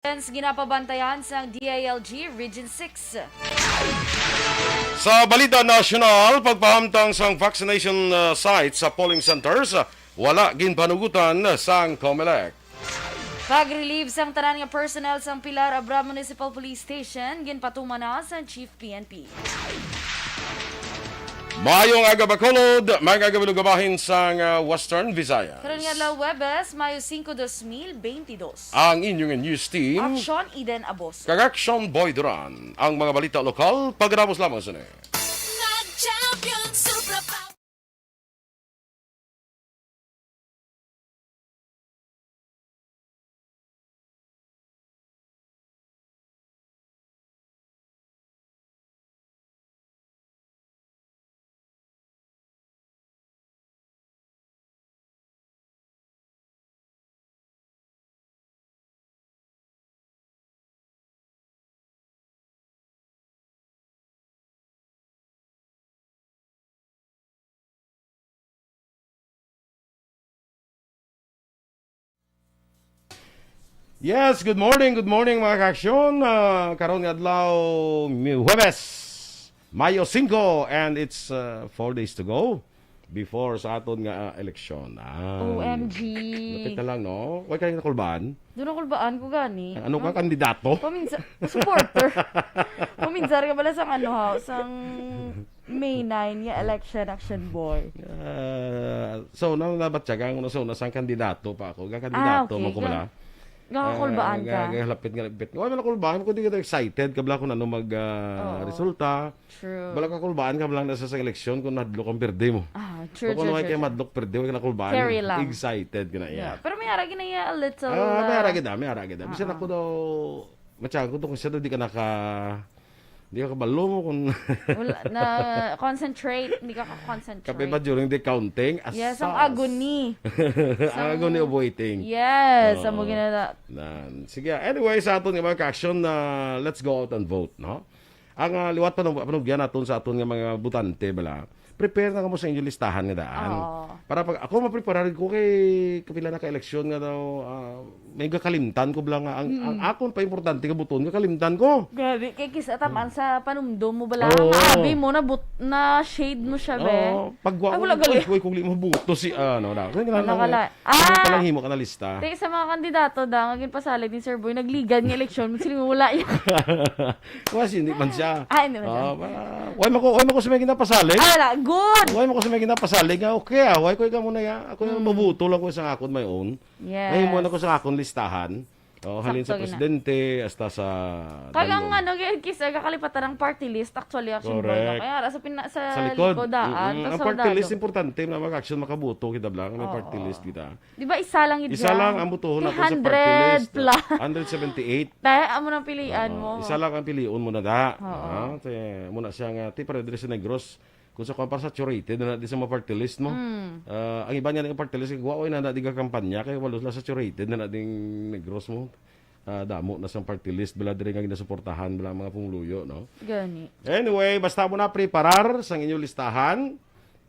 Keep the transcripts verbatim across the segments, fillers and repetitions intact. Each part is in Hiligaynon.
Ginapabantayan sang D I L G Region six. Sa balita nasyonal, pagpahamtang sang vaccination, uh, sites sa polling centers, uh, wala ginpanugutan sang Comelec. Pag-relieve sang tanan nga personnel sang Pilar Abra Municipal Police Station, ginpatuman na sang Chief P N P. Maayong aga, Bacolod, mga gabahin sang, uh, Western Visayas. Karon nga adlaw, Huwebes, Mayo singko, dos mil beintidos. Ang inyong news team, Action Eden Abos. Kag Action Boy Duran. Ang mga balita lokal, pagkatapos lamang sini. Nag-champion Super Power. Yes, good morning, good morning, mga ka-aksyon. Ah, karon nga adlaw, mi-, Huwebes, Mayo singko, and it's, uh, four days to go before sa aton nga, ah, eleksyon. Ah, O M G. Lapit na lang, no? Way ka nakulbaan? Doon ako kulbaan ko gani. Ano ka, kandidato? Paminsa-, supporter. Paminsan ka pala sang ano, ha, sang May nine nga election, Action Boy. Ah, so, nang nabatyagan ko na sa una, sang kandidato pa ako. Ga kandidato Ah, okay. mo ko Ga-, bala. Gakakulbaan Ah, ka. ga-, ga-, lapit nga, lapit. Wala man ako kulbaan, kundi kita excited kabla kung ano mag, ah, Oo. resulta. True. Bala ka kulbaan ka lang na sa, sa eleksyon kung nadlok ang perde mo. Ah, true, Kung true, ano ay true, kaya true. madlok perde, wala ka na kulbaan. Carry lang. Excited ka na iya. Yeah. Pero may ara gid na iya a little, Ah, may ah, ara gid ah, may ara gid ah. Bisan Ah, ako ah. daw, matyaga ko to kung siya daw di ka naka, di ka kabalo mo kung Wala, na concentrate, hindi ka ka-concentrate. Kape ba during the counting? Yes, ang Asas. agony. Ang Sang agony of waiting. Yes, amo Oo. ginana- Nan. Sige, anyway, sa aton nga mga ka-aksyon, ah, let's go out and vote, no? Ang, ah, liwat panug-, panugyan naton sa aton nga mga botante, bala, prepare na kamo sa inyong listahan nga daan. Oo. Para pag ako mapreparar ko kay kapila na ka eleksyon nga daw, ah, may gakalimtan ko bala nga ang, ang Mm. akon pa importante nga buton gakalimtan ko. Grabe, kay kis-, taman sa panumdom mo bala, Oo. ang abi mo na but-, na shade mo siya, be. Oo, pag wa Ay, ko, wala gali. Uy, uy, kung di mo buto si, ano, na. Kaya Wala kailangan ka lang, la-, ano Ah! pala himo ka na lista? Te, sa mga kandidato da, nga ginpasalig ni Sir Boy, nagligan nga eleksyon, sila wala yan. Kasi hindi man siya. Ah, hindi man siya. Ah, pa-, why mo ko, why mo ko sa may ginapasalig? Ah, wala. Good. Why mo ko sa may ginapasalig? Ah, okay, ah. Why ko ikaw muna ya? Ako yung Mm. mabuto lang ko sa akon my own. Yes. Mahimo na ko sa akon listahan. Oh, halin sa Sakto gina. presidente, hasta sa Kaya ang dalom. ano, kaya kis-, kakalipatan ang party list, actually, Action Boy, no? Correct. Kaya ara sa pina-, sa Sa likod. likod, daan, Mm-mm. tas Ang sa party dalo. list, importante na mag-action, makabuto kita lang, may party Oo. list kita. Di ba, isa lang yun Isa dyan? lang ang butuhon Ti natin sa party hundred list. plus. Hundred seventy-eight. Tayo, amo nang pilian Oo. mo. Isa lang ang pilion mo na da. Oo. Ah, te, muna siya nga, ti, para diri sa Negros. Kung sa kuwan, para saturated na na di sa mga party list mo. Mm. Ah, ang iba niya ng party list, wa, wa na na di ka kampanya, kaya walo sila saturated na na ding Negros mo. Ah, damo na sang party list, bala diri nga ginasuportahan, bala ang mga pumuluyo, no? Gani. Anyway, basta mo na preparar sang inyong listahan,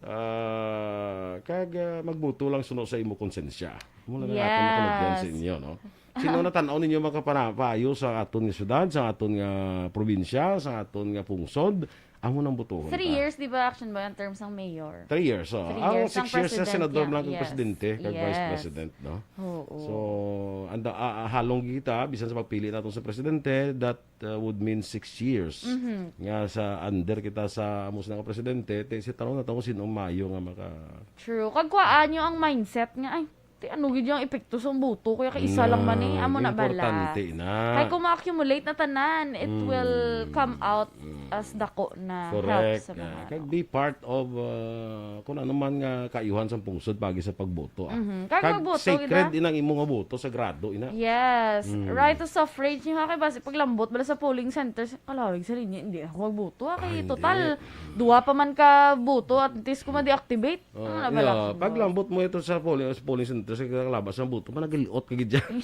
ah, kag, ah, magbuto lang suno sa imo konsensya. Amo lang ang aton Yes. makalugyan sa inyo, no? Sino na tan-aw ninyo makapanapayo sa aton nga syudad, sa aton nga probinsya, sa aton nga pungsod? Amo nang butuhon Three ta. years, di ba, Action Boy, ang term sang mayor? Three years, oh. Three Ang years, six ang years sa president senador niya. lang kag Yes. presidente, kag vice Yes. president, no? Oo. So, anda, ah, ah, halong kita, bisan sa pagpili naton sa presidente, that, uh, would mean six years. Mhm. Nga sa under kita sa amo sila nga presidente, te, si tanong na to kung sino ang mayo nga maka- True. Kag kuhaan nyo ang mindset nga, ay, ti ano gid yung epekto sa buto, kaya kay isa lang man eh. Amo na bala. Importante na. Kay kung ma-accumulate na tanan, it Mm. will come out Mm. as dako na help Correct. sa mga Ah, kag ano. be part of, uh, kung ano man nga kaayuhan sa pungsod pagi sa pagboto, ah. Mhm. Kag Kag magboto, sacred gid, ah. inang imo nga boto, sagrado ina. Yes. Mm. Right to suffrage niyo, ha, kay basi paglambot bala sa polling centers, kalawig sa linya, hindi ako magboto, ah, kay Ay, hindi. total, duwa pa man ka boto, at least kung ma-deactivate. Oh, Ano na bala yeah, ko? Paglambot mo ito sa polling, sa polling center, sa kalabas ng buto, managaliot ka gid dyan.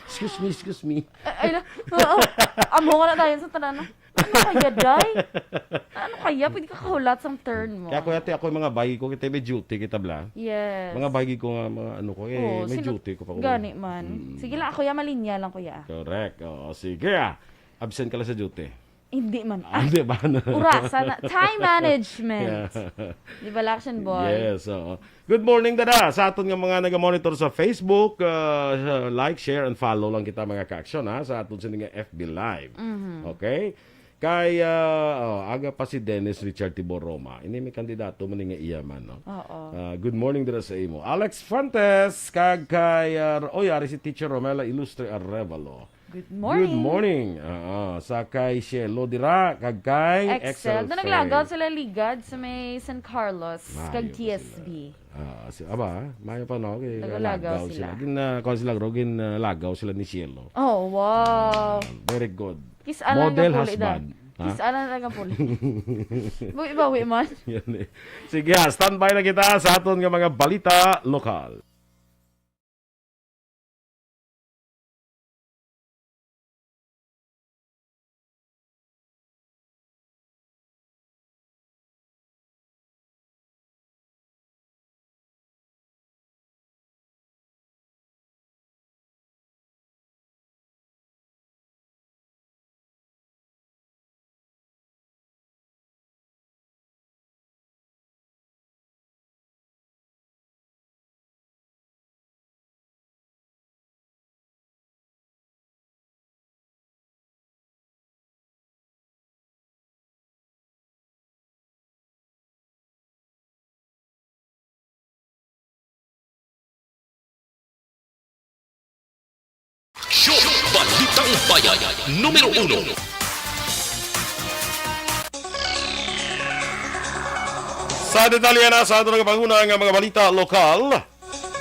Excuse me, excuse me. Ay, ay, la-, oo. Amo nga na tayo sa tanan, no? Ano kaya, day? Ano kaya? Pwede ka kahulat sang turn mo. Kaya ako, yati ako yung mga bayi ko, kita may duty, kita bla. Yes. Mga bayi ko nga, mga ano ko, eh, Oo, may sino-, duty ko pa ko. Gani man. Mm. Sige lang, ako ya, malinya lang, kuya. Correct. Oo, sige, ah. Absent ka lang sa duty. Hindi man. Ah, di ba? Orasa na. Time management. Yeah. Di ba, Laction Boy? Yes, oo. Good morning, dada. Sa aton nga mga naga-monitor sa Facebook, uh, like, share, and follow lang kita, mga ka-aksyon, ha, sa aton sini nga F B Live. Mhm. Okay? Kay, uh, oh, aga pa si Dennis Richard Tibor Roma. Ini may kandidato man nga iya man, no? Oo. Uh, good morning dira sa imo. Alex Fuentes, kag kay, uh, oy, ari si Teacher Romela Ilustre Arevalo. Good morning. Good morning. Oo, sa kay Shelo dira, kag kay Excel. Excel Doon naglagaw Faye. Sila ligad sa may San Carlos, kag Maayo pa T S B. Sila. Ah, si, aba, maayo pa, no? Kay Nagalagaw lagaw sila. Sila. Gin, ah, kuwan sila, bro, gin, ah, lagaw sila ni Shelo. Oh, wow. Ah, very good. Kis-a lang Model ang puli, husband. Dan. Ha? Kis-a lang ang puli. Bawi-bawi man. Yan eh. Sige, ah, standby na kita sa aton nga mga balita lokal. Show, Balitang Bayan, numero uno. Sa detalye na sa aton nga panguna nga mga balita lokal,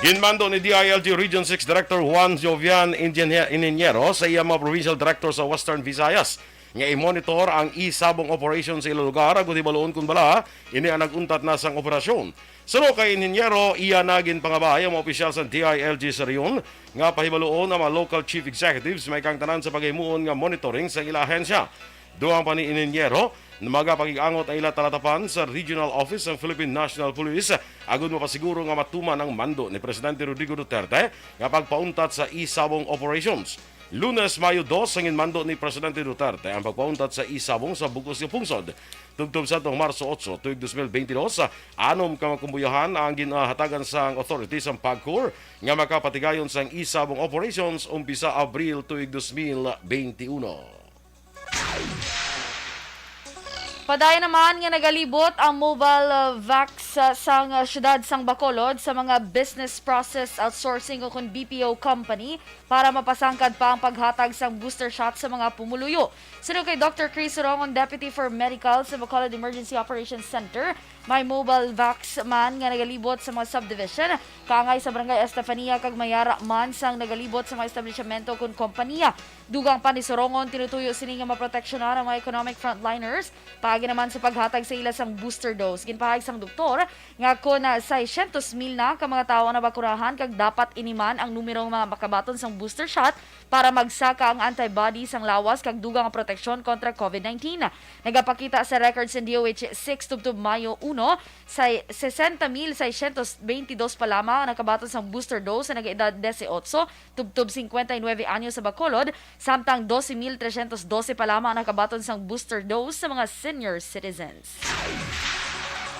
ginmando ni D I L G Region six Director Juan Jovian Ingenie-, Ingeniero sa iya mga provincial director sa Western Visayas nga i-monitor ang e-sabong operation sa ilang lugar agud hibaluon kon bala ini ang nag-untat na sang operasyon. Suno kay Ingeniero, iya na ginpangabay ang mga opisyal sa D I L G sa rehiyon nga pahibaluon ang mga local chief executives may kang tanan sa paghimuon nga monitoring sa ila ahensya. Dugang pa ni Ingeniero, magapakig-angot ang ila talatapan sa regional office sang Philippine National Police agud mapasiguro nga matuman ang mando ni Presidente Rodrigo Duterte nga pagpauntat sa e-sabong operations. Lunes, Mayo dos, ang ginmando ni Presidente Duterte ang pagpauntat sa e-sabong sa bug-os nga pungsod. Tubtob sa atong Marso otso, tuig dos mil benti dos, anom ka mga kumbuyahan ang ginhatagan sang authorities sang PAGCOR nga makapatigayon sang e-sabong operations umpisa Abril tuig dos mil benti uno. Padayon naman nga nagalibot ang mobile, uh, vax, uh, sang, uh, siyudad sang Bacolod sa mga business process outsourcing o kon B P O company para mapasangkad pa ang paghatag sang booster shot sa mga pumuluyo. Suno kay Doctor Chris Rongon, Deputy for Medical sa Bacolod Emergency Operations Center, may mobile vax man nga nagalibot sa mga subdivision, kaangay sa Barangay Estefania kag Mayara man sang nagalibot sa mga establisyemento kon kompanya. Dugang pa ni Sorongon, tinutuyo sini nga maproteksyonan ang mga economic frontliners paagi naman sa paghatag sa ila sang booster dose. Ginpahayag sang doktor nga kon, ah, seiscientos mil na ka mga tawo ang nabakurahan kag dapat ini man ang numero nga makabaton sang booster shot para magsaka ang antibody sang lawas kag dugang nga proteksyon kontra COVID nineteen. Nagapakita sa record sa D O H six tubtob Mayo uno, sa sesenta mil seiscientos beintidos pa lamang ang nakabaton sang booster dose sa nagaedad dieciocho tubtob cincuenta y nueve anyos sa Bacolod, samtang doce mil trescientos doce pa lamang ang nakabaton sang booster dose sa mga senior citizens.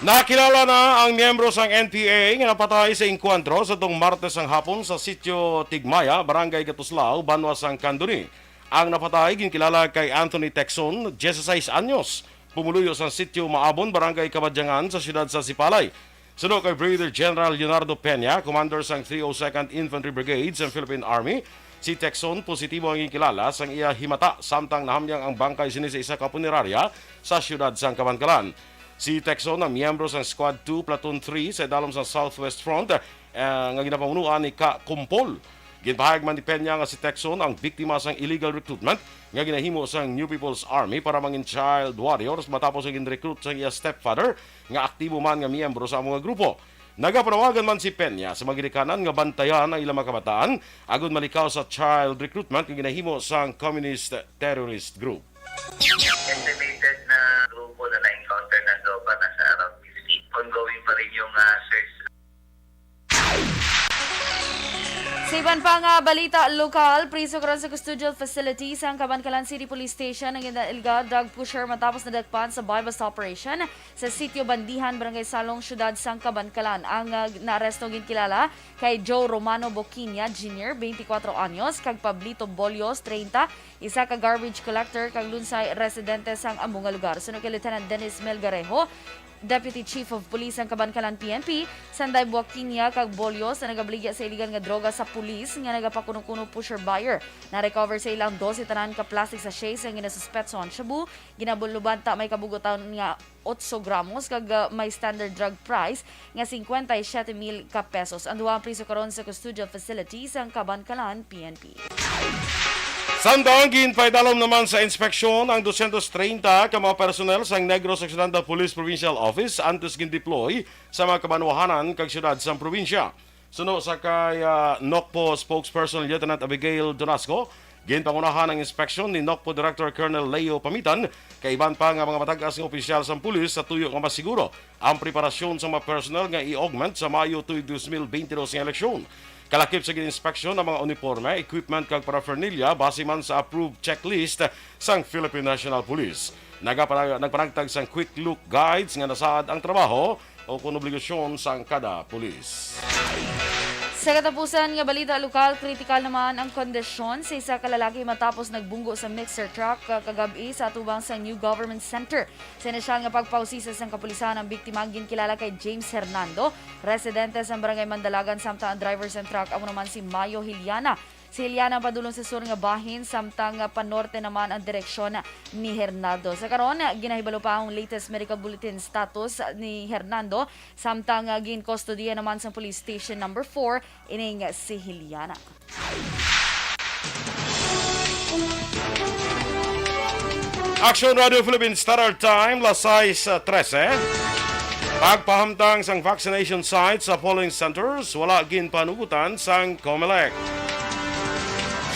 Nakilala na ang miyembro sang N P A nga napatay sa engkwentro sa tong Martes sang hapon sa Sitio Tigmaya, Barangay Gatuslao, Banwa sang Candoni. Ang napatay ginkilala kay Anthony Tecson, dieciséis anyos, pumuluyo sang Sitio Maabon, Barangay Kabadyangan, sa siyudad sa Sipalay. Suno kay Brigadier General Leonardo Peña, commander sang three oh second Infantry Brigade sang Philippine Army, si Tecson positibo ang ginkilala sang iya himata samtang nahamyang ang bangkay sini sa isa ka punerarya sa siyudad sang Kabankalan. Si Tecson ang miyembro sang Squad two, Platoon three sa idalom sang Southwest Front, eh, nga ginapamunuan ni Ka Kumpol. Ginpahayag man ni Peña nga si Tecson ang biktima sang illegal recruitment nga ginahimo sang New People's Army para mangin child warriors matapos nga gin-recruit sang iya stepfather nga aktibo man nga miyembro sa amo nga grupo. Nagapanawagan man si Peña sa mga ginikanan nga bantayan ang ilang mga kabataan agud malikaw sa child recruitment nga ginahimo sang communist terrorist group. Estimated na grupo na na-encounter ng droga nasa around fifty. Ongoing pa rin yung, ah, search. Sa iban pa nga balita lokal, priso karon sa custodial facility sang Kabankalan City Police Station ang ginailiga drug pusher matapos nadakpan sa buy-bust operation sa Sitio Bandihan, Barangay Salong, Siyudad sang Kabankalan. Ang, ah, naaresto ginkilala kay Joe Romano Boquiña Junior, twenty-four anyos, kag Pablito Bolios, treinta, isa ka garbage collector kag lunsay residente sang amo nga lugar. Suno kay Lieutenant Dennis Melgarejo, Deputy Chief of Police sang Kabankalan P N P, sanday Boquiña kag Bolios ang nagabaligya sa iligal nga droga sa pulis nga nagapakuno-kuno pusher buyer. Na-recover sa ila ang dose tanan ka plastic sachets nga ginasuspetso ang shabu, ginabulubanta may kabugotan nga otso gramos kag, ah, may standard drug price nga cincuenta y siete mil ka pesos. Ang duha ang priso karon sa custodial facility sang Kabankalan P N P. Samtang ginpaidalom naman sa inspeksyon ang dosyentos treinta ka mga personnel sang Negros Occidental Police Provincial Office antes gindeploy sa mga kabanwahanan kag syudad sang probinsya. Suno sa kay, ah, NOCPO spokesperson Lieutenant Abigail Donasco, ginpangunahan ang inspeksyon ni NOCPO Director Colonel Leo Pamitan kay iban pa nga mga matag-as nga opisyal sang pulis sa tuyo nga masiguro ang preparasyon sa mga personnel nga i-augment sa Mayo tuig dos mil beintidos nga eleksyon. Kalakip sa gin-inspeksyon ang mga uniporme, equipment kag paraphernalia base man sa approved checklist sang Philippine National Police. Nagapana-, nagpanagtag sang quick look guides nga nasaad ang trabaho o kon obligasyon sang kada pulis. Sa katapusan nga balita lokal, kritikal naman ang kondisyon sa isa ka lalaki matapos nagbunggo sa mixer truck, ah, kagab-i sa atubang sa New Government Center. Sa inisyal nga pagpausisa sang kapulisan, ang biktima ginkilala kay James Hernando, residente sa Barangay Mandalagan, samtang ang driver sang truck amo naman si Mayo Hiliana. Si Hiliana padulong sa sur nga bahin, samtang, ah, panorte naman ang direksyon ni Hernando. Sa karon, ginahibalo pa ang latest medical bulletin status ni Hernando, samtang, ah, ginkustodiya naman sa Police Station Number Four ining si Hiliana. Action Radio Philippines Standard Time, las sais trese. Pagpahamtang sang vaccination sites sa polling centers, wala ginpanugutan sang COMELEC.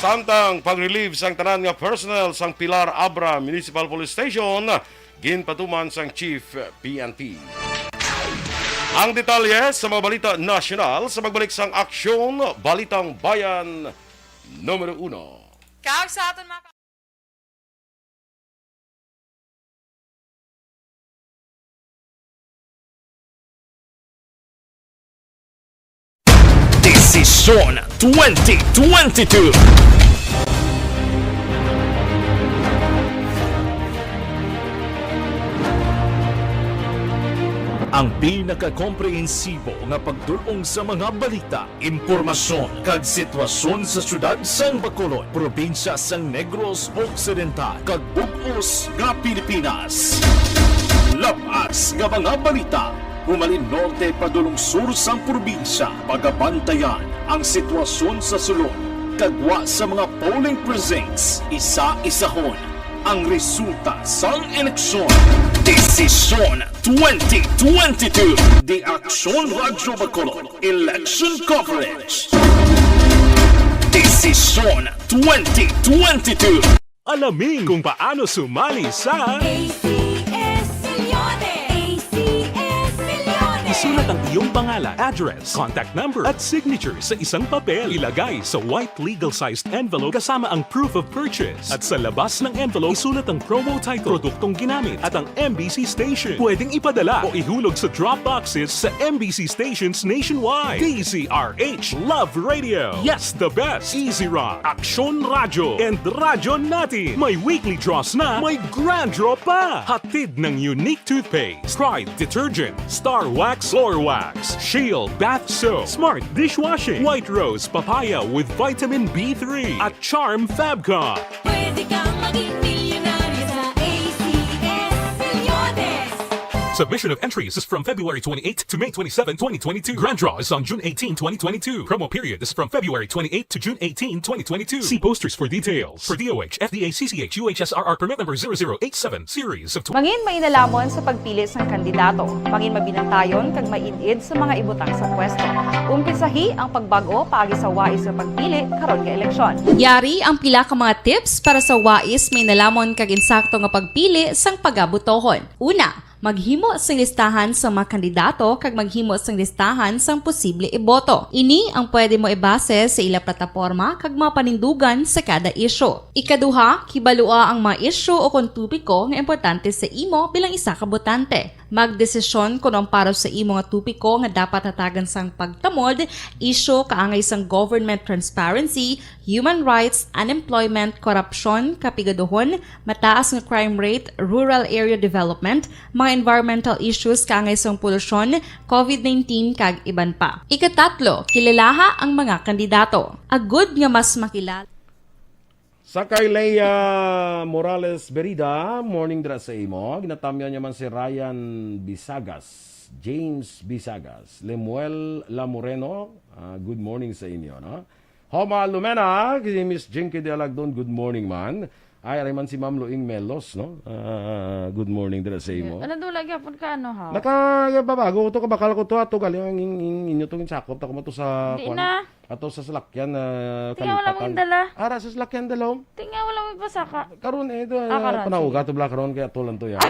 Samtang pag-relieve sang tanan nga personnel sang Pilar Abra Municipal Police Station, ginpatuman sang Chief P N P. Ang detalye sa mga balita nasyonal sa pagbalik sang Aksyon Balitang Bayan Numero Uno. Kag sa aton mga Desisyon twenty twenty-two. Ang pinakakomprehensibo nga pagdul-ong sa mga balita, impormasyon, kag sitwasyon sa siyudad sang Bacolod, probinsya sang Negros Occidental, kag bug-os nga Pilipinas. Lab-as nga mga balita, humalin norte padulong sur sang probinsya, pagabantayan ang sitwasyon sa sulod, kag gwa sa mga polling precincts, isa-isahon ang resulta sang eleksyon. Desisyon twenty twenty-two. The Aksyon Radyo Bacolod Election Coverage. Desisyon twenty twenty-two. Alamin kung paano sumali sa A C S Millones. A C S Millones. Isulat ang iyong pangalan, address, contact number, at signature sa isang papel. Ilagay sa white legal-sized envelope kasama ang proof of purchase. At sa labas ng envelope, isulat ang promo title, produktong ginamit, at ang M B C station. Pwedeng ipadala o ihulog sa drop boxes sa M B C stations nationwide. D Z R H Love Radio. Yes, the best. Easy Run, Aksyon Radyo, and Radyo Natin. May weekly draws na, may grand draw pa. Hatid ng Unique Toothpaste, Pride Detergent, Star Wax Floor Wax, Shield Bath Soap, Smart Dishwashing, White Rose Papaya with Vitamin B three, at Charm Fabcon. Pwede kang maging milyonaryo sa A C S Millones. Submission of entries is from February twenty-eighth to May twenty-seven, twenty twenty-two. Grand draw is on June eighteen, twenty twenty-two. Promo period is from February twenty-eighth to June eighteen, twenty twenty-two. See posters for details. For D O H, F D A, C C H, U H S R R permit number zero zero eight seven, series of tw- Mangin mainalaman sa pagpili sang kandidato. Mangin mabinantayon kag maid-id sa mga ibutang sa pwesto. Umpisahi ang pagbag-o paagi sa wais nga pagpili karon nga eleksyon. Yari ang pila ka mga tips para sa wais mainalaman kag insakto nga pagpili sang pagabutohon. Una, maghimo sing listahan sa mga kandidato kag maghimo sing listahan sang posible iboto. Ini ang pwede mo ibase sa ila plataporma kag mga panindugan sa kada isyu. Ikaduha, kibalua ang mga isyu o kon topiko nga importante sa imo bilang isa ka botante. Magdesisyon kon ang para sa imo nga topiko nga dapat hatagan sang pagtamod, isyu kaangay sang government transparency, human rights, unemployment, korupsyon, kapigaduhon, mataas nga crime rate, rural area development, mga environmental issues kaangay sang polusyon, covid nineteen, kag iban pa. Ikatatlo, kilalaha ang mga kandidato. Agud nga mas makilala. Sa kay Leia Morales Berida, morning dira sa imo. Ginatamyan niya man si Ryan Bisagas, James Bisagas, Lemuel Lamoreno, ah, good morning sa inyo, no? Homa Lumena, si Miss Jinky de Alagdon, good morning man. Ay, ari man si Ma'am Luing Melos, no? Ah, good morning dira sa imo. Ano daw lagi hapon ka, ano, ha? Nakababago ko to, kabakal ko to, ato galing ang in-, in-, inyo tong insakop, ako mo to sa Di kwan. Na. Ato sa salakyan na Tinga, wala kalipatan. Mong dala. Ara sa salakyan, dalom. Tinga, wala may pasaka. Karon, eh, ito, Ah, karon, panauga sige. To bala karon, kaya ato lang to, ya.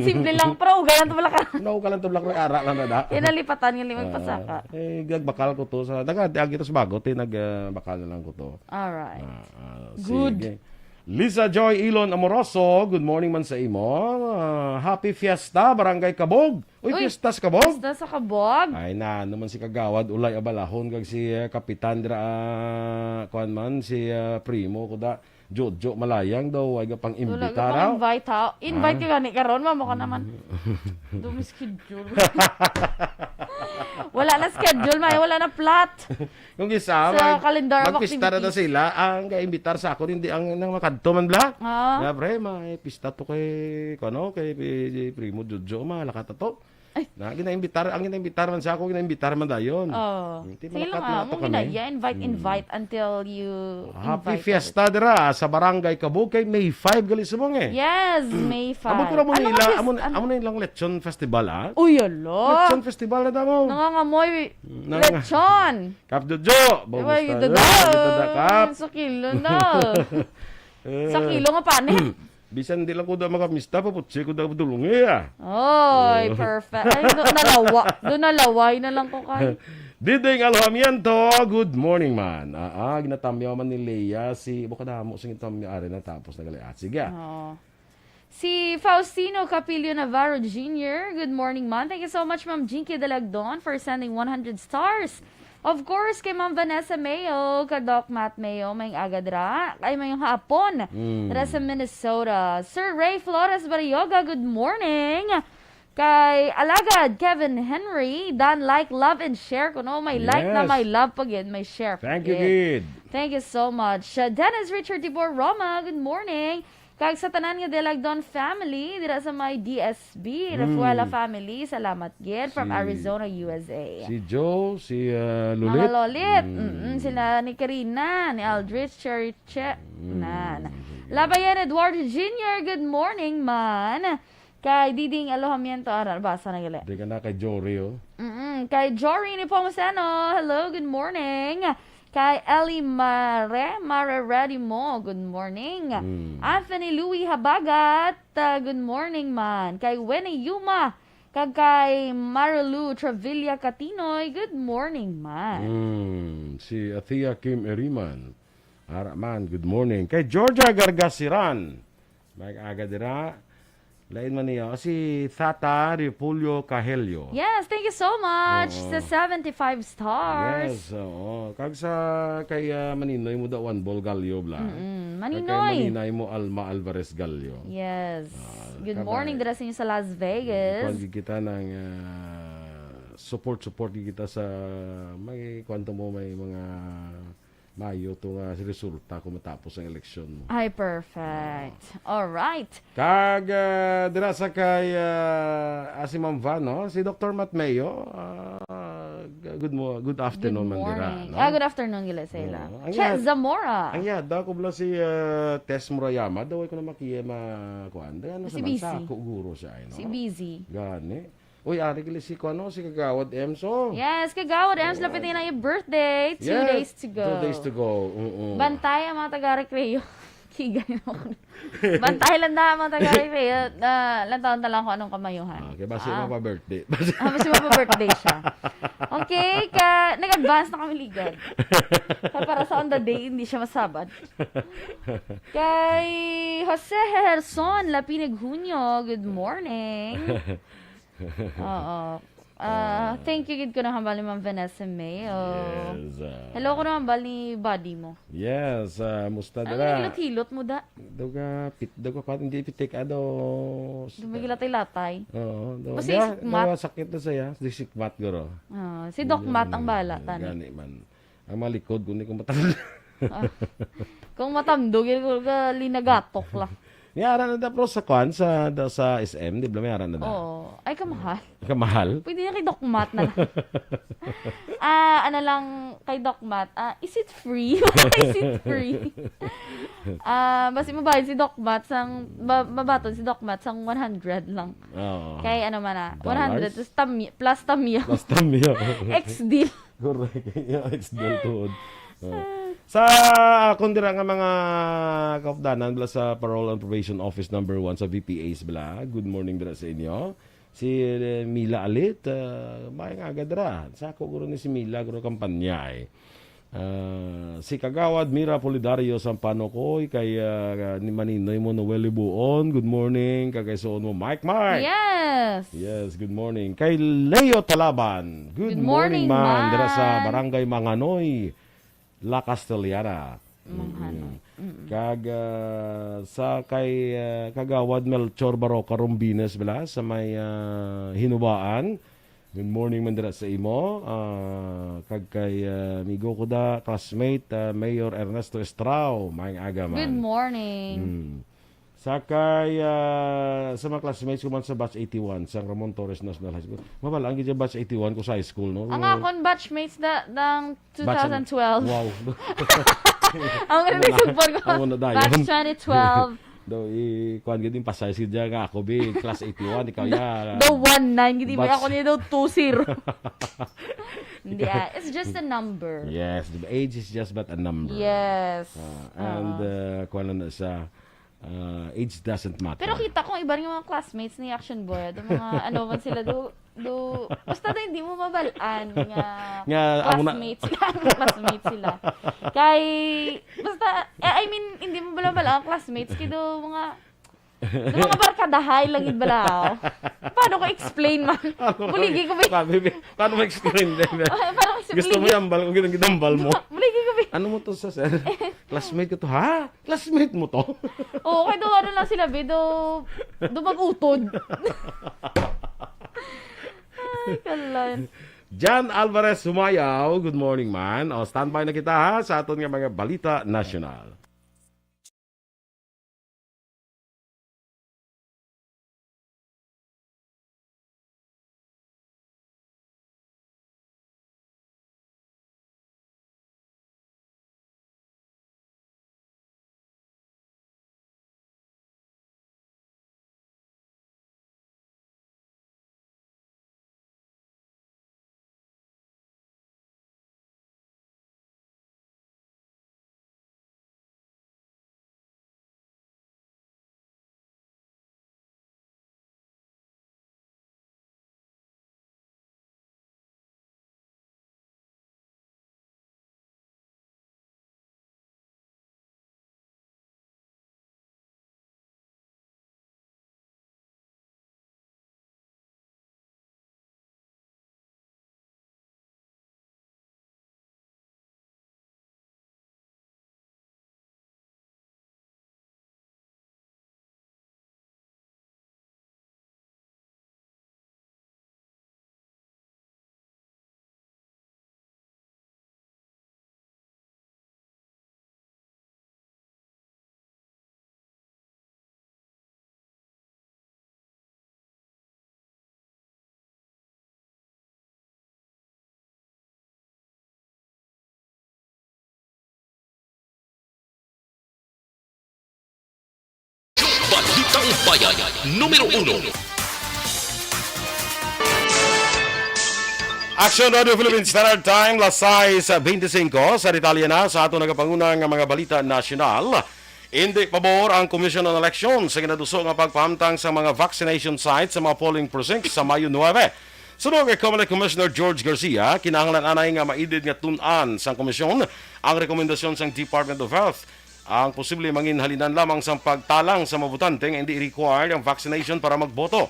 Simple lang, panauga lang to bala karon. Panauga lang to bala karon, ara lang na da. Kaya nalipatan nga limang Ah, pasaka. Eh, gagbakal ko to sa, daga, agi to sa bago, ti, nag, ah, bakal na lang ko to. Alright. Ah, ah, Good. Sige. Lisa Joy Ilon Amoroso, good morning man sa imo. Ah, happy fiesta, Barangay Kabog. Uy, Uy, fiesta sa Kabog? Fiesta sa Kabog. Ay na, naman si Kagawad Ulay Abalahon kag si, eh, Kapitan dira, ah, kuan man, si, ah, Primo, kuda, Jojo Malayang daw, ay ga pang Wala imbita ka pang raw. Invite, ha? Invite Ah. Ka gani karon, mamo ka naman. Dumi schedule. Wala na schedule, may wala na plot. Yung isa, Sa mag-, calendar of magpista na, na activities. Sila, ang ga-imbitar sa ako, hindi ang nang makadto man bla. Ah. Nga, pre, may pista to kay, ano, kay, kay Primo Jojo, malakat to. Ay. Na, ginaimbitar, ang ginaimbitar man sa ako, ginaimbitar man dayon. Oh. Hmm, di Sige lang, malakat na ah, to mong kami. Ginaya, invite, Hmm. Invite until you Happy invite fiesta everyone. Dira sa Barangay Kabog kay May five gali subong eh. Yes, May five. Amo ko na mo Ano nila, kasi, amo, ano? Amo na ilang lechon festival, ah? Uy, ala. Lechon festival na damo. Nangangamoy Nang- lechon. Kap Jojo, Uy, bamusta? Ito Ay, daw. Ito da, Kap. Sa kilo na. Eh. Sa kilo nga panit. Bisan di lang ko da makamista, paputsi ko da dulungi, ah. Oy, Oh. Perfect. Ay, do, nalawa. Do nalaway na lang ko kay. Diding Alojamiento, good morning, man. Ah, ah, ginatamyaw man ni Lea si, buka damo sing tamyaw, ari na tapos na gali. Ah, sige, ah. Oo. Si Faustino Capillo Navarro Junior, good morning, man. Thank you so much, Ma'am Jinky Dalagdon, for sending one hundred stars. Of course, kay Ma'am Vanessa Mayo, ka Doc Matt Mayo, may agad ra. Ay, may hapon. Mm. Ra sa Minnesota. Sir Ray Flores Barrioga, good morning. Kay Alagad Kevin Henry, dan like, love, and share ko, no? May like na Yes. May love pa gid, may share pa Thank you, gid. Gid. Thank you so much. Uh, Dennis Richard Tibor Roma, good morning. Kag sa tanan nga Dalagdon family, dira sa may D S B, Mm. Rafuela family, salamat gid from Si, Arizona, U S A. Si Joe, si, uh, Lolit. Mga Lolit. Mm. Mm-mm, sila ni Karina, ni Aldrich, Cherry Che-, Mm. Nan. Sige. Labayan Eduardo Junior, good morning, man. Kay Diding Alojamiento, ara, basa na gali. Di ka na kay Jory, oh. Mm-mm. Kay Jory Nepomuceno, hello, good morning. Kay Ellie Mare, Mare Ready Mo, good morning. Mm. Anthony Louis Habagat, uh, good morning, man. Kay Winnie Yuma, kag kay Marilu Travilla Catinoy, good morning, man. Mm. Si Athea Kim Eriman, ara man, good morning. Kay Georgia Gargasiran, may aga dira. Lain man niya. O, si Tata Repulyo Cahelio. Yes, thank you so much Oo. Sa seventy-five stars. Yes, oo. Kag sa kay, ah, Maninoy mo da one ball galyo bla. Mm-mm. Kag kay Maninoy. Maninoy mo Alma Alvarez Galyo. Yes. Ah, Good kag morning, dira sa inyo sa Las Vegas. Kuwan gid kita ng, ah, support, support gid kita sa may kwanto mo, may mga Mayo to nga resulta kung matapos ang eleksyon mo. Ay, perfect. All right. Kag, ah, dira sa kay, ah, ah, si Ma'am Van, no? Si Doktor Matt Mayo, ah, g-, good mo-, good afternoon man dira, morning. No? Ah, good afternoon, gila sa ila. Oo. Ang Chet yad-, Zamora. Ang yada ko bala si, ah, Tess Murayama, daw ko na makiya ma-, kuan. Daw ano Si sa man, Busy. Sa ako guro siya, ay, no? Si Busy. Gani. Uy, ari gali si, kuan, no, si Kagawad Ems, oh. Yes, Kagawad Ems, lapit na yung birthday. Two Yes, days to go. Two days to go. Mm-mm. Bantay ang mga taga-Recreo. Kigay naman ko. Bantay lang na ang mga taga-Recreo. Ah, lantaon ta lang kung anong kamayuhan. Ah, kay basi Ah. mapa-birthday. Ah, basi mapa-birthday siya. Okay, ka, nag-advance na kami ligad. Kaya para sa on the day, hindi siya masabad. Kay Jose Herson Lapineg Junio, good morning. Oo. Ah, Ah. thank you gid ko na hambal ni Ma'am Vanessa Mayo. Yes, ah. Hello ko na hambal ni buddy mo. Yes, ah, musta Ang dala? hilot-hilot mo da. Daw ka pit-, daw ka pat-, hindi pitik, ah, daw Daw may gilatay-latay. Oo, daw. Basta Diya, sikmat. Daw sakit na saya. Di sikmat, guro. Ah, si Doc Hindi Matt ang man, bala, tani. Gani man. Ang malikod, kung di ko matanda. Ah. Kung matandog, yun, kung ka linagatok la. May ara na da, pero sa kwan, sa, da, sa S M, di ba may ara na da? Oo. Ay, kamahal. Kamahal? Pwede na kay Doc Matt na lang. Ah, ano lang, kay Doc Matt, ah, is it free? Is it free? Ah, basi mabayad si Doc Matt sang, ma-, mabaton si Doc Matt sang one hundred lang. Oo. Kay ano man na, Dollars? one hundred plus tamya, plus tamya. Plus tamya. Ex-deal. Correct. Yeah, it's dull tuod. Oh. Sa akon dira nga mga kaupdanan, bala sa Parole and Probation Office number one sa V P As, bala. Good morning dira sa inyo. Si, eh, Mila Alit, ah, maayong aga dira. Sa ako, guro ni si Mila, guro kampanya, eh. Ah, si Kagawad Mira Polidario Sampano Koy, kay, ah, ni Maninoy mo Noel Libuon. Good morning. Kagay suon mo, Mike, Mike. Yes. Yes, good morning. Kay Leo Talaban. Good Good morning, morning, man. Dira sa man. Barangay Manganoy, La Castellana. Manganoy. Mm-mm. Mm-mm. Kag, ah, sa kay, ah, Kagawad Melchor Baroca Rombines, bala, sa may, ah, Hinubaan. Good morning man dira sa imo. Ah, kag kay, ah, amigo ko da, classmate, ah, Mayor Ernesto Estrao. Maayong aga, man. Good morning. Mm. Sa kay, ah, sa mga classmates ko man sa batch eighty-one, sang Ramon Torres National High School. Mabal-an gid siya batch eighty-one ko sa high school, no? Ang Pero akon batchmates na, ng Batch ano? two thousand twelve. Wow. Ang Amo na. Nagsumpon ko. Amo na dayon. Batch twenty twelve. Daw, i-, kuwan gid yung pasay si Jar nga ako, bi, class eighty-one, ikaw, ya. Daw one nine, gid, Batch ako niya daw two zero. Hindi, ah. It's just a number. Yes, the age is just but a number. Yes. Ah, and, Oo. uh, kuwan na siya, uh, age doesn't matter. Pero kita ko, iba rin yung mga classmates ni Action Boy. Yung mga, ano man sila, do, do, basta daw hindi mo mabalaan nga Nga, amo na classmates sila. Classmates sila. Kay, basta, eh, I mean, hindi mo mabalaan classmates. Kay do, mga, do, mga barkadahay lang gid bala, oh. Paano ko explain man? Ano ba? Buligi ko, bi. Paano, bi? Paano mo explain din, bi? Paano explain? Gusto mo yambal kung ginang ginambal mo? Buligi ko, bi. Ano mo to sa, sir? Classmate ko to, ha? Classmate mo to? Oo, kay do, ano lang sila, bi, do, do mag-utod. Ay, kalan. Jan Alvarez Humayaw, good morning, man. O, standby na kita, ha, sa aton nga mga balita nasyonal. Balitang Bayan, numero uno. Action Radio Philippines Standard Time, las sais bente singko. Sa detalye na sa ato nagapanguna nga mga balita nasyonal, indi pabor ang Commission on Elections sa ginaduso nga pagpahamtang sa mga vaccination sites sa mga polling precincts sa Mayo nuebe. Suno kay Comelec Commissioner George Garcia, kinahanglan anay nga maidid nga tun-an sang komisyon ang rekomendasyon sang Department of Health. Ang posible manginhalinan lamang sang pagtalang sa mga botante nga indi required ang vaccination para magboto.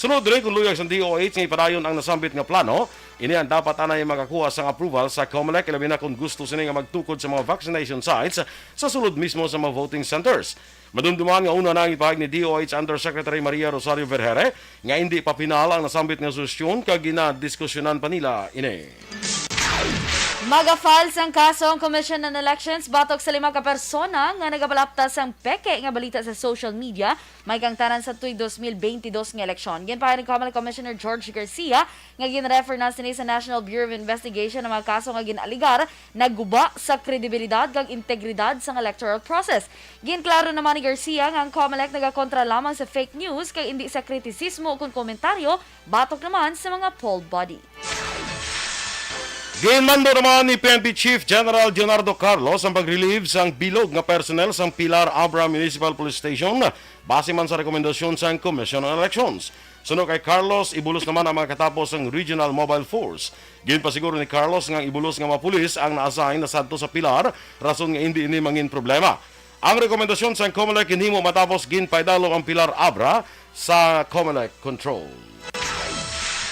Sunod diri, kung luyag sang D O H nga ipadayon ang nasambit nga plano, ini ang dapat anay makakuha sang approval sa Comelec, ilabi na kung gusto sini nga magtukod sa mga vaccination sites sa sulod mismo sa mga voting centers. Madumduman nga una na ang ipahayag ni D O H Undersecretary Maria Rosario Vergeire nga indi pa pinal ang nasambit nga suhestyon kag ginadiskusyonan pa nila ini. Magafile sang kaso ang Commission on Elections batok sa lima ka persona nga nagapalapta sang peke nga balita sa social media may kaangtanan sa tuig dos mil bentidós nga eleksyon. Ginpahayag ni Comelec Commissioner George Garcia nga gin-refer na sini sa National Bureau of Investigation ang mga kaso nga gin-alegar nagguba sa kredibilidad kag integridad sang electoral process. Ginklaro naman ni Garcia nga ang Comelec nagakontra lamang sa fake news kag indi sa kritisismo ukon komentaryo batok naman sa mga poll body. Ginmando naman ni P N P Chief General Leonardo Carlos ang pag-relieve sang bilog nga personnel sang Pilar Abra Municipal Police Station base man sa rekomendasyon sang Commission on Elections. Suno kay Carlos, ibulos naman ang mga katapos sang Regional Mobile Force. Ginpasiguro ni Carlos nga ang ibulos nga mga pulis ang na-assign na sadto sa Pilar, rason nga indi ini mangin problema. Ang rekomendasyon sang Comelec ginhimo matapos ginpaidalom ang Pilar Abra sa Comelec control.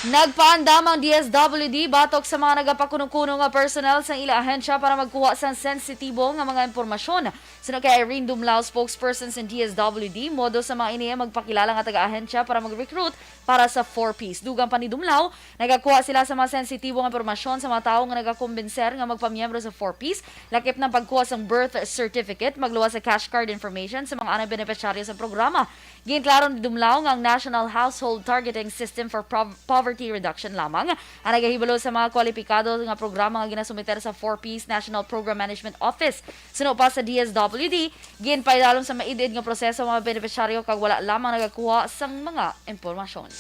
Nagpaandam ang D S W D batok sa mga nagapakunukuno nga personnel sang ila ahensya para magkuha sang sensitibo nga mga impormasyon. Suno kay Irene Dumlao, spokesperson sang D S W D, modo sa mga ini ang magpakilala nga taga-ahensya para mag-recruit para sa four Ps. Dugang pa ni Dumlao, nagakuha sila sa mga sensitibo nga impormasyon sa mga tawo nga nagakumbinser nga magpamiyembro sa four Ps, lakip na ang pagkuha sang birth certificate, magluwas sa cash card information sa mga anay benepisyaryo sa programa. Ginklaro ni Dumlao nga ang National Household Targeting System for Prov-, Poverty Reduction lamang ang nagahibalo sa mga kwalipikado nga programa nga ginasumiter sa four Ps National Program Management Office. Suno pa sa D S W D, ginpaidalom sa maid-id nga proseso ang mga benepisyaryo kag wala lamang nagakuha sang mga impormasyon.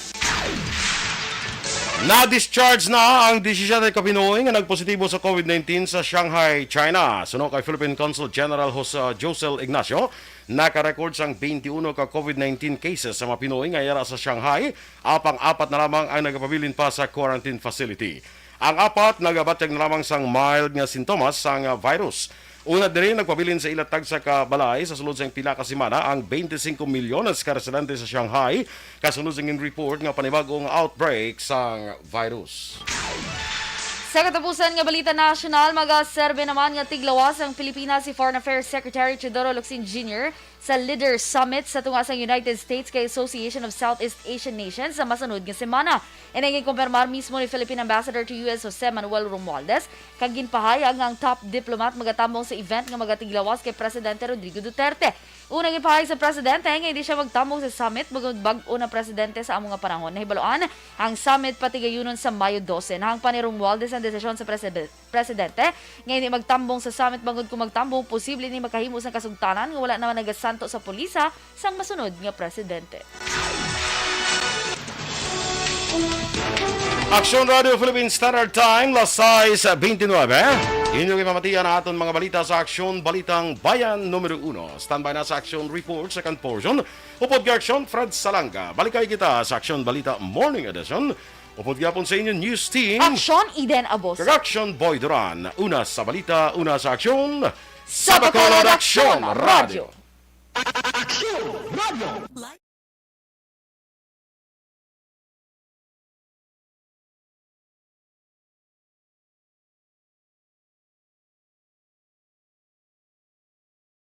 Na-discharge na ang disisiete ka Pinoy nga nagpositibo sa COVID nineteen sa Shanghai, China. Suno kay Philippine Consul General Jos-, uh, Josel Ignacio, naka-record sang twenty-one ka COVID nineteen cases sa mga Pinoy nga yara sa Shanghai, apang apat na lamang ang nagapabilin pa sa quarantine facility. Ang apat nagabatyag na lamang sang mild nga sintomas sang virus. Una diri, nagpabilin sa ila tagsa ka balay sa sulod sang pila ka semana ang twenty-cinco milyones ka residente sa Shanghai, kasunod sang report nga panibag-o nga outbreak sang virus. Sa katapusan nga balita nasyonal, magaserbe naman nga tiglawas ang Pilipinas si Foreign Affairs Secretary Teodoro Locsin Junior sa Leaders Summit sa tunga sang United States kag Association of Southeast Asian Nations sa masunod nga semana. Ini ginkumpirmar mismo ni Philippine Ambassador to U S Jose Manuel Romualdez, kag ginpahayag nga ang top diplomat magatambong sa event nga magatiglawas kay Presidente Rodrigo Duterte. Una, ginpahayag sa presidente nga hindi siya magtambong sa summit bangod bag-o na presidente sa amo nga panahon. Nahibaluan ang summit patigayunon sa Mayo dose. Nahangpan ni Romualdez ang desisyon sa presidente presidente nga hindi magtambong sa summit bangod kung magtambong, posible ni makahimo sang kasugtanan nga wala naman nagasanto sa pulisa sang masunod nga presidente. Aksyon Radio Philippine Standard Time, las sais bente nuebe. Inyo ipamatian ang aton mga balita sa Aksyon Balitang Bayan numero uno. Standby na sa Aksyon Report second portion. Upod kay Aksyon Fred Salanga. Balikay kita sa Aksyon Balita Morning Edition. Upod gyapon sa inyo news team. Aksyon Eden Abos. Kag Aksyon Boy Duran. Una sa balita, una sa aksyon. Sa Bacolod Aksyon Radio. Aksyon Radio.